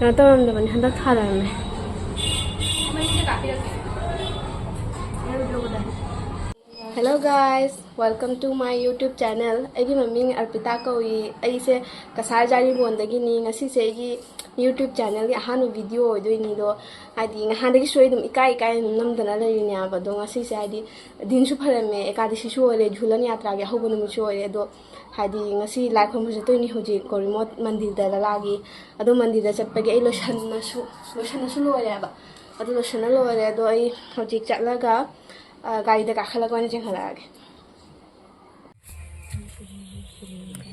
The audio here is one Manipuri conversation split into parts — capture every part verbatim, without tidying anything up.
ꯀꯩꯅꯣ ꯇꯧꯔꯝꯗꯕꯅꯤ, ꯍꯟꯗꯛ ꯊꯥꯔꯝꯃꯦ꯫ Hello guys, welcome to my YouTube channel. ꯑꯩꯒꯤ ꯃꯃꯤꯡ ꯑꯔꯄꯤꯇꯥ ꯀꯧꯏ꯫ ꯑꯩꯁꯦ ꯀꯁꯥꯔ ꯖꯥꯔꯤꯕꯣꯟꯗꯒꯤꯅꯤ꯫ ꯉꯁꯤꯁꯦ ꯑꯩꯒꯤ YouTube channelꯒꯤ ꯑꯍꯥꯟꯕ video ꯑꯣꯏꯗꯣꯏꯅꯤ꯫ ꯑꯗꯣ ꯍꯥꯏꯗꯤ ꯉꯍꯥꯟꯗꯒꯤꯁꯨ ꯑꯩ ꯑꯗꯨꯝ ꯏꯀꯥꯏ ꯏꯀꯥꯏ ꯑꯗꯨꯝ ꯅꯝꯗꯅ ꯂꯩꯔꯤꯅꯦꯕ꯫ ꯑꯗꯣ ꯉꯁꯤꯁꯦ ꯍꯥꯏꯗꯤ ꯗꯤꯟꯁꯨ ꯐꯔꯝꯃꯦ, ꯑꯦꯀꯥꯗꯁꯤꯁꯨ ꯑꯣꯏꯔꯦ, ꯖꯨꯂꯟ ꯌꯥꯇ꯭ꯔꯥꯒꯤ ꯑꯍꯧꯕ ꯅꯨꯃꯤꯠꯁꯨ ꯑꯣꯏꯔꯦ꯫ ꯑꯗꯣ ꯍꯥꯏꯗꯤ ꯉꯁꯤ ꯂꯥꯏ ꯈꯨꯔꯨꯝꯕ ꯆꯠꯇꯣꯏꯅꯤ ꯍꯧꯖꯤꯛ ꯒꯣꯔꯤꯃꯣꯠ ꯃꯟꯗꯤꯔꯗ ꯂꯂꯥꯒꯤ꯫ ꯑꯗꯣ ꯃꯟꯗꯤꯔꯗ ꯆꯠꯄꯒꯤ ꯑꯩ ꯂꯣꯏꯁꯟꯅꯁꯨ, ꯂꯣꯏꯁꯟꯅꯁꯨ ꯂꯣꯏꯔꯦꯕ꯫ ꯑꯗꯨ ꯂꯣꯏꯁꯟꯅ ꯂꯣꯏꯔꯦ꯫ ꯑꯗꯣ ꯑꯩ ꯍꯧꯖꯤꯛ ꯆꯠꯂꯒ, ꯑ, ꯒꯥꯔꯤꯗ ꯀꯥꯈꯠꯂꯒ ꯑꯣꯏꯅ ꯆꯦꯟꯈꯠꯂꯛꯑꯒꯦ꯫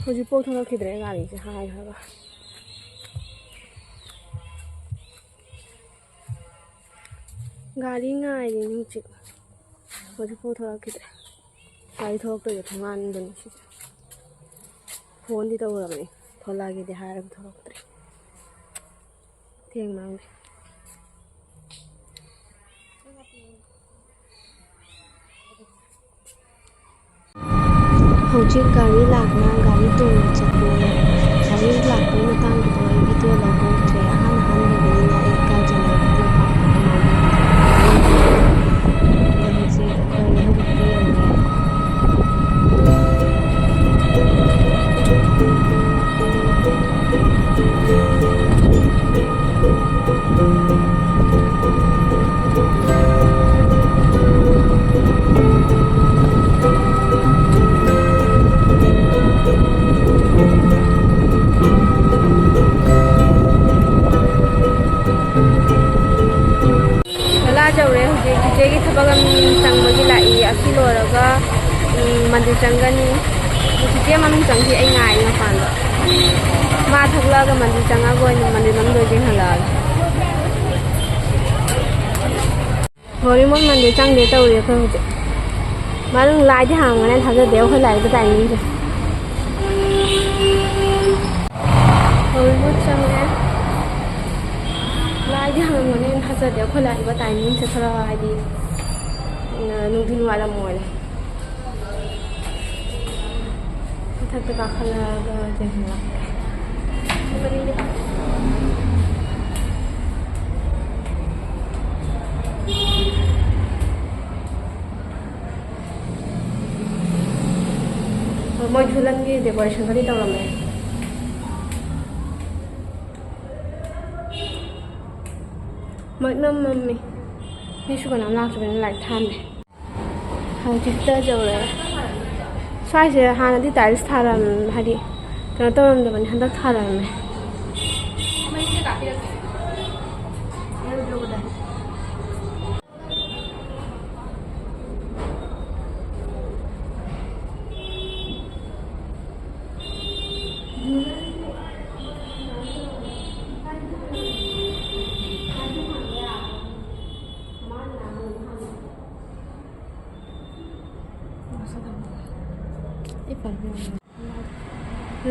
ꯍꯧꯖꯤꯛꯐꯥꯎ ꯊꯣꯛꯂꯛꯈꯤꯗ꯭ꯔꯦ ꯒꯥꯔꯤꯁꯦ ꯍꯥꯏꯈ꯭ꯔꯒ꯫ ꯒꯥꯔꯤ ꯉꯥꯏꯔꯤꯅꯤ ꯍꯧꯖꯤꯛ꯫ ꯍꯧꯖꯤꯛꯐꯥꯎ ꯊꯣꯛꯂꯛꯈꯤꯗ꯭ꯔꯦ꯫ ꯒꯥꯔꯤ ꯊꯣꯛꯂꯛꯇꯣꯏꯗꯣ ꯊꯣꯡꯒꯥꯟꯗꯅꯤ ꯁꯤꯁꯦ꯫ ꯐꯣꯟꯗꯤ ꯇꯧꯔꯕꯅꯤ, ꯊꯣꯛꯂꯛꯑꯒꯦꯗꯤ ꯍꯥꯏꯔꯒ ꯊꯣꯛꯂꯛꯇ꯭ꯔꯦ꯫ ꯊꯦꯡꯃꯟꯈ꯭ꯔꯦ꯫ ꯍꯧꯖꯤꯛ ꯒꯥꯔꯤ ꯂꯥꯛꯅ ꯒꯥꯔꯤ ꯇꯣꯡꯅ ꯆꯠꯄꯅꯦ꯫ ꯒꯥꯔꯤ ꯂꯥꯛꯄꯒꯤ ꯃꯇꯥꯡꯗꯨꯗꯣ ꯑꯩ video ꯂꯧꯍꯧꯗ꯭ꯔꯦ꯫ ꯑꯍꯥꯟ ꯑꯍꯥꯟꯕꯒꯤꯅꯤꯅ ꯑꯩ ꯏꯀꯥꯏꯖꯅ video ꯄꯥꯛ ꯄꯥꯛ ꯅꯝꯍꯧꯗ꯭ꯔꯦ꯫ ꯑꯗꯣ ꯍꯧꯖꯤꯛ ꯑꯩꯈꯣꯏ ꯂꯩꯍꯧꯕꯗꯤ ꯌꯧꯔꯦ꯫ ꯂꯥ ꯌꯧꯔꯦ ꯍꯧꯖꯤꯛ꯫ ꯆꯤꯆꯦꯒꯤ ꯊꯕꯛ ꯑꯃ ꯆꯪꯕꯒꯤ ꯂꯥꯛꯏ꯫ ꯑꯁꯤ ꯂꯣꯏꯔꯒ, ꯎꯝ, ꯃꯟꯗꯤꯔ ꯆꯪꯒꯅꯤ꯫ ꯆꯤꯆꯦ ꯃꯅꯨꯡ ꯆꯪꯁꯤ, ꯑꯩ ꯉꯥꯏ ꯃꯄꯥꯟꯗ꯫ ꯃꯥ ꯊꯣꯛꯂꯛꯑꯒ ꯃꯟꯗꯤꯔ ꯆꯪꯉꯒ ꯑꯣꯏꯅ ꯃꯟꯗꯤꯔ ꯃꯅꯨꯡꯗ ꯑꯣꯏꯅ ꯌꯦꯡꯍꯜꯂꯛꯑꯒꯦ꯫ ꯒꯣꯔꯤꯃꯣꯟ ꯃꯟꯗꯤꯔ ꯆꯪꯗꯦ ꯇꯧꯔꯤ ꯑꯩꯈꯣꯏ ꯍꯧꯖꯤꯛ꯫ ꯃꯅꯨꯡ ꯂꯥꯏꯗꯤ ꯍꯥꯡꯉꯅꯤ ꯊꯥꯖꯗꯦ ꯑꯩꯈꯣꯏ ꯂꯥꯛꯏꯕ timingꯁꯦ꯫ ꯒꯣꯔꯤꯃꯣꯟ ꯆꯪꯉꯦ꯫ ꯂꯥꯏꯗꯤ ꯍꯥꯡꯉꯝꯒꯅꯤ ꯊꯥꯖꯗꯦ ꯑꯩꯈꯣꯏ ꯂꯥꯛꯏꯕ timingꯁꯦ ꯈꯔ ꯍꯥꯏꯗꯤ, ꯅꯨꯡꯊꯤꯜ ꯋꯥꯏꯔꯝ ꯑꯣꯏꯔꯦ꯫ ꯃꯊꯛꯇ ꯀꯥꯈꯠꯂꯛꯑꯒ ꯌꯦꯡꯍꯜꯂꯛꯀꯦ꯫ ꯁꯤ ꯃꯅꯤꯡꯗ ꯀꯥꯈꯠꯂꯛꯑꯣ꯫ ꯃꯣꯏ ꯖꯨꯂꯟꯒꯤ decorationꯒꯗꯤ ꯇꯧꯔꯝꯃꯦ꯫ ꯃꯩ ꯏꯃꯝ ꯃꯝꯃꯤ꯫ ꯃꯤꯁꯨ ꯀꯅꯥꯝ ꯂꯥꯛꯇ꯭ꯔꯕꯅꯤꯅ ꯂꯥꯏꯠ ꯊꯥꯟꯗꯦ꯫ ꯍꯧꯖꯤꯛꯇ ꯌꯧꯔꯦ꯫ ꯁ꯭ꯋꯥꯏꯁꯦ ꯍꯥꯟꯅꯗꯤ tiles ꯊꯥꯔꯝ-, ꯍꯥꯏꯗꯤ ꯀꯩꯅꯣ ꯇꯧꯔꯝꯗꯕꯅꯤ, ꯍꯟꯗꯛ ꯊꯥꯔꯝꯃꯦ꯫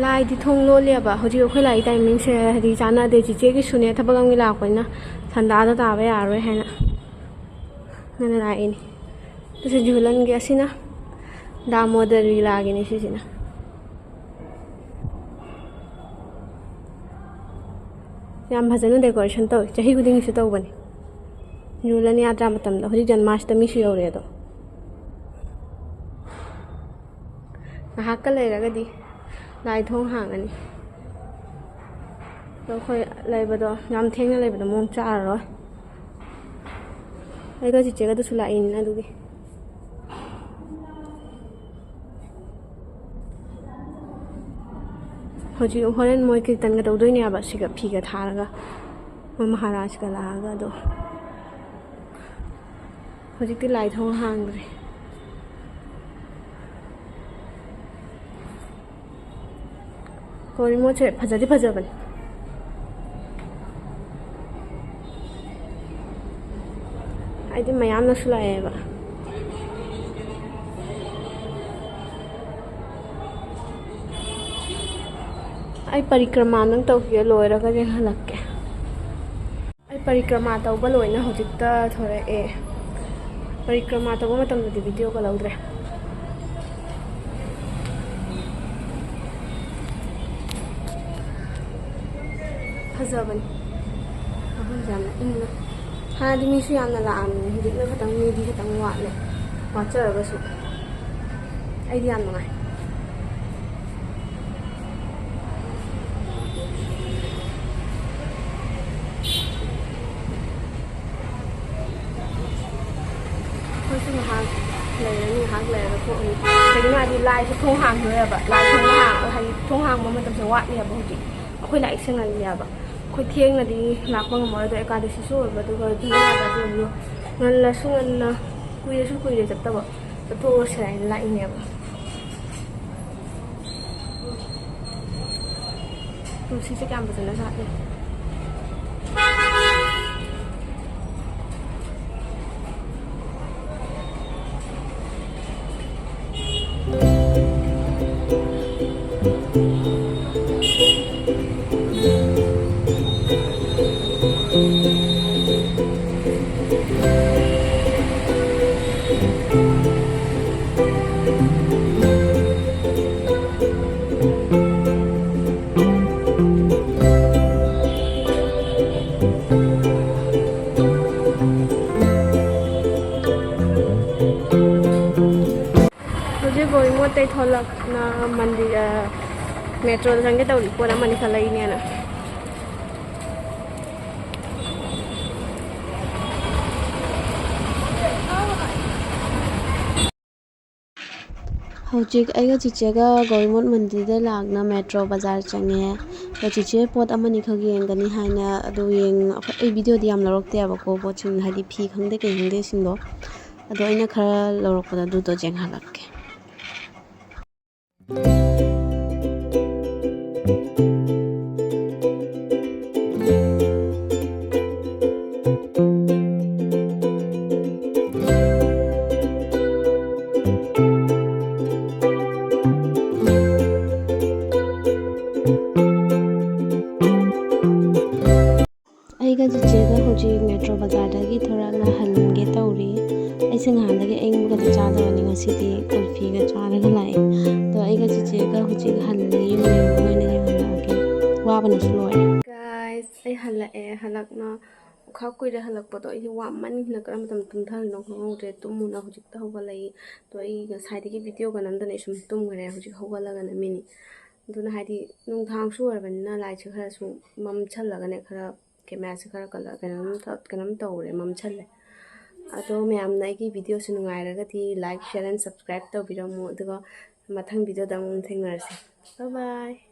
ꯂꯥꯏꯗꯤ ꯊꯣꯡ ꯂꯣꯜꯂꯦꯕ꯫ ꯍꯧꯖꯤꯛ ꯑꯩꯈꯣꯏ ꯂꯥꯛꯏ timingꯁꯦ ꯍꯥꯏꯗꯤ ꯆꯥꯟꯅꯗꯦ꯫ ꯆꯤꯆꯦꯒꯤꯁꯨꯅꯦ ꯊꯕꯛ ꯑꯃꯒꯤ ꯂꯥꯛꯄꯅꯤꯅ ꯁꯟꯗꯥꯗ ꯇꯥꯕ ꯌꯥꯔꯔꯣꯏ ꯍꯥꯏꯅ ꯉꯟꯅ ꯂꯥꯛꯏꯅꯤ꯫ ꯑꯗꯨꯁꯨ ꯖꯨꯂꯟꯒꯤ, ꯑꯁꯤꯅ ꯗꯥꯃꯣꯗꯔ ꯂꯤꯂꯥꯒꯤꯅꯤ ꯁꯤꯁꯤꯅ꯫ ꯌꯥꯝ ꯐꯖꯅ decoration ꯇꯧꯋꯤ꯫ ꯆꯍꯤ ꯈꯨꯗꯤꯡꯒꯤꯁꯨ ꯇꯧꯕꯅꯤ꯫ ꯖꯨꯂꯟ ꯌꯥꯇ꯭ꯔꯥ ꯃꯇꯝꯗ, ꯍꯧꯖꯤꯛ ꯖꯟꯃꯥꯁꯇꯃꯤꯁꯨ ꯌꯧꯔꯦ ꯑꯗꯣ꯫ ꯉꯥꯏꯍꯥꯛꯀ ꯂꯩꯔꯒꯗꯤ ꯂꯥꯏ ꯊꯣꯡ ꯍꯥꯡꯉꯅꯤ꯫ ꯑꯗꯣ ꯑꯩꯈꯣꯏ ꯂꯩꯕꯗꯣ ꯌꯥꯝ ꯊꯦꯡꯅ ꯂꯩꯕꯗꯣ ꯃꯑꯣꯡ ꯆꯥꯔꯔꯣꯏ꯫ ꯑꯩꯒ ꯆꯤꯆꯦꯒꯗꯨꯁꯨ ꯂꯥꯛꯏꯅꯤꯅ ꯑꯗꯨꯒꯤ꯫ ꯍꯧꯖꯤꯛ ꯍꯣꯔꯦꯟ ꯃꯣꯏ ꯀꯤꯔꯇꯟꯒ ꯇꯧꯗꯣꯏꯅꯦꯕ ꯁꯤꯒ ꯐꯤꯒ ꯊꯥꯔꯒ ꯃꯣꯏ ꯃꯍꯥꯔꯥꯖꯀ ꯂꯥꯛꯑꯒ꯫ ꯑꯗꯣ ꯍꯧꯖꯤꯛꯇꯤ ꯂꯥꯏ ꯊꯣꯡ ꯍꯥꯡꯗ꯭ꯔꯤ꯫ ꯀꯣꯔꯤꯃꯣꯠꯁꯦ ꯐꯖꯗꯤ ꯐꯖꯕꯅꯦ꯫ ꯍꯥꯏꯗꯤ ꯃꯌꯥꯝꯅꯁꯨ ꯂꯥꯛꯑꯦꯕ꯫ ꯑꯩ ꯄꯔꯤꯀ꯭ꯔꯃꯥ ꯑꯝꯇꯪ ꯇꯧꯈꯤꯒꯦ, ꯂꯣꯏꯔꯒꯗꯤ ꯍꯜꯂꯛꯀꯦ꯫ ꯑꯩ ꯄꯔꯤꯀ꯭ꯔꯃꯥ ꯇꯧꯕ ꯂꯣꯏꯅ ꯍꯧꯖꯤꯛꯇ ꯊꯣꯔꯛꯑꯦ꯫ ꯄꯔꯤꯀ꯭ꯔꯃꯥ ꯇꯧꯕ ꯃꯇꯝꯗꯗꯤ videoꯒ ꯂꯧꯗ꯭ꯔꯦ꯫ ꯐꯖꯕꯅꯤ꯫ ꯃꯐꯝꯁꯦ ꯌꯥꯝꯅ ꯏꯪꯅ꯫ ꯍꯥꯟꯅꯗꯤ ꯃꯤꯁꯨ ꯌꯥꯝꯅ ꯂꯥꯛꯑꯝꯃꯦ, ꯍꯧꯖꯤꯛꯅ ꯈꯤꯇꯪ, ꯃꯤꯗꯤ ꯈꯤꯇꯪ ꯋꯥꯠꯂꯦ꯫ ꯋꯥꯠꯆꯔꯒꯁꯨ ꯑꯩꯗꯤ ꯌꯥꯝ ꯅꯨꯡꯉꯥꯏ꯫ ꯀꯩꯒꯤꯅꯣ ꯍꯥꯏꯗꯤ ꯂꯥꯏꯁꯦ ꯊꯣꯡ ꯍꯥꯡꯗꯣꯔꯦꯕ꯫ ꯂꯥꯏ ꯊꯣꯡ ꯍꯥꯡ-, ꯍꯥꯏꯗꯤ ꯊꯣꯡ ꯍꯥꯡꯕ ꯃꯇꯝꯁꯦ ꯋꯥꯠꯂꯤꯑꯕ ꯍꯧꯖꯤꯛ꯫ ꯑꯩꯈꯣꯏ ꯂꯥꯏꯔꯤꯛꯁꯦ ꯉꯜꯂꯤꯑꯕ꯫ ꯑꯩꯈꯣꯏ ꯊꯦꯡꯅꯗꯤ ꯂꯥꯛꯄ ꯉꯝꯃꯔꯣꯏ꯫ ꯑꯗꯣ ꯑꯦꯀꯥꯗꯁꯤꯁꯨ ꯑꯣꯏꯕ, ꯑꯗꯨꯒ ꯖꯨꯂꯥꯏ ꯊꯥꯁꯨ ꯑꯣꯏꯕꯗꯣ ꯉꯜꯂꯁꯨ ꯉꯟꯅ, ꯀꯨꯏꯔꯁꯨ ꯀꯨꯏꯔꯦ ꯆꯠꯇꯕ, ꯆꯠꯊꯣꯛꯑꯁꯦ ꯍꯥꯏꯅ ꯂꯥꯛꯏꯅꯦꯕ꯫ ꯇꯨꯜꯁꯤꯁꯦ ꯀꯌꯥꯝ ꯐꯖꯅ ꯁꯥꯠꯂꯤ꯫ ꯍꯧꯖꯤꯛ ꯒꯣꯔꯤꯃꯣꯠꯇꯩ ꯊꯣꯛꯂꯛꯅ ꯃꯟꯗꯤꯔ, ꯃꯦꯇ꯭ꯔꯣꯗ ꯆꯪꯒꯦ ꯇꯧꯔꯤ, ꯄꯣꯠ ꯑꯃꯅꯤ ꯈꯜꯂꯛꯏꯅꯦꯅ꯫ ꯍꯧꯖꯤꯛ ꯑꯩꯒ ꯆꯤꯆꯦꯒ ꯒꯣꯔꯤꯃꯣꯠ ꯃꯟꯗꯤꯔꯗ ꯂꯥꯛꯅ ꯃꯦꯇ꯭ꯔꯣ ꯕꯖꯥꯔ ꯆꯪꯉꯦ꯫ ꯑꯗꯣ ꯆꯤꯆꯦ ꯄꯣꯠ ꯑꯃꯅꯤꯈꯛ ꯌꯦꯡꯒꯅꯤ ꯍꯥꯏꯅ, ꯑꯗꯨ ꯌꯦꯡ-, ꯑꯩ ꯚꯤꯗꯤꯑꯣꯗꯤ ꯌꯥꯝ ꯂꯧꯔꯛꯇꯦꯕꯀꯣ, ꯄꯣꯠꯁꯤꯡ ꯍꯥꯏꯗꯤ ꯐꯤ ꯈꯪꯗꯦ ꯀꯩ ꯈꯪꯗꯦꯁꯤꯡꯗꯣ꯫ ꯑꯗꯣ ꯑꯩꯅ ꯈꯔ ꯂꯧꯔꯛꯄꯗꯣ ꯑꯗꯨꯗꯣ ꯌꯦꯡꯍꯜꯂꯛꯀꯦ꯫ ꯑꯩꯒ ꯆꯤꯆꯦꯒ ꯍꯧꯖꯤꯛ ꯃꯦꯇ꯭ꯔꯣ ꯕꯖꯥꯔꯗꯒꯤ ꯊꯣꯔꯛꯑꯒ ꯍꯟꯒꯦ ꯇꯧꯔꯤ꯫ ꯑꯩꯁꯦ ꯅꯍꯥꯟꯗꯒꯤ ꯑꯏꯪꯕꯒꯗꯤ ꯆꯥꯗꯕꯅꯤ, ꯉꯁꯤꯗꯤ ꯀꯨꯜꯐꯤꯒ ꯆꯥꯔꯒ ꯂꯥꯛꯑꯦ꯫ ꯑꯗꯣ ꯑꯩꯒ ꯆꯤꯆꯦꯒ ꯍꯧꯖꯤꯛ ꯍꯜꯂꯤ, ꯌꯨꯝ ꯌꯧꯔꯒ ꯑꯣꯏꯅ ꯌꯦꯡꯍꯜꯂꯛꯑꯒꯦ꯫ ꯋꯥꯕꯅꯁꯨ ꯂꯣꯏꯔꯦ꯫ Guys, ꯑꯩ ꯍꯜꯂꯛꯑꯦ꯫ ꯍꯜꯂꯛꯅ ꯈꯔ ꯀꯨꯏꯔꯦ ꯍꯜꯂꯛꯄꯗꯣ꯫ ꯑꯩꯗꯤ ꯋꯥꯃꯟꯈꯤꯅ ꯀꯔꯝꯕ ꯃꯇꯝꯗ ꯇꯨꯝꯊꯔꯤꯅꯣ ꯈꯪꯍꯧꯗ꯭ꯔꯦ꯫ ꯇꯨꯝꯃꯨꯅ ꯍꯧꯖꯤꯛꯇ ꯍꯧꯒꯠꯂꯛꯏ꯫ ꯑꯗꯣ ꯑꯩ ꯉꯁꯥꯏꯗꯒꯤ ꯚꯤꯗꯤꯑꯣꯒ ꯅꯝꯗꯅ ꯑꯩ ꯁꯨꯝ ꯇꯨꯝꯈ꯭ꯔꯦ꯫ ꯍꯧꯖꯤꯛ ꯍꯧꯒꯠꯂꯒ ꯅꯝꯃꯤꯅꯤ꯫ ꯑꯗꯨꯅ ꯍꯥꯏꯗꯤ ꯅꯨꯡꯗꯥꯡꯁꯨ ꯑꯣꯏꯔꯕꯅꯤꯅ ꯂꯥꯏꯠꯁꯦ ꯈꯔꯁꯨ ꯃꯝꯁꯜꯂꯒꯅꯦ, ꯈꯔ ꯀꯦꯃꯦꯔꯥꯁꯦ ꯈꯔ ꯀꯂꯔ ꯀꯩꯅꯣꯝ ꯇ-, ꯀꯩꯅꯣꯝ ꯇꯧꯔꯦ, ꯃꯝꯁꯜꯂꯦ꯫ ꯑꯗꯣ ꯃꯌꯥꯝꯅ ꯑꯩꯒꯤ videoꯁꯦ ꯅꯨꯡꯉꯥꯏꯔꯒꯗꯤ like, share and subscribe ꯇꯧꯕꯤꯔꯝꯃꯣ, ꯑꯗꯨꯒ ꯃꯊꯪ videoꯗ ꯑꯃꯨꯛ ꯊꯦꯡꯅꯔꯁꯦ꯫ Bye bye.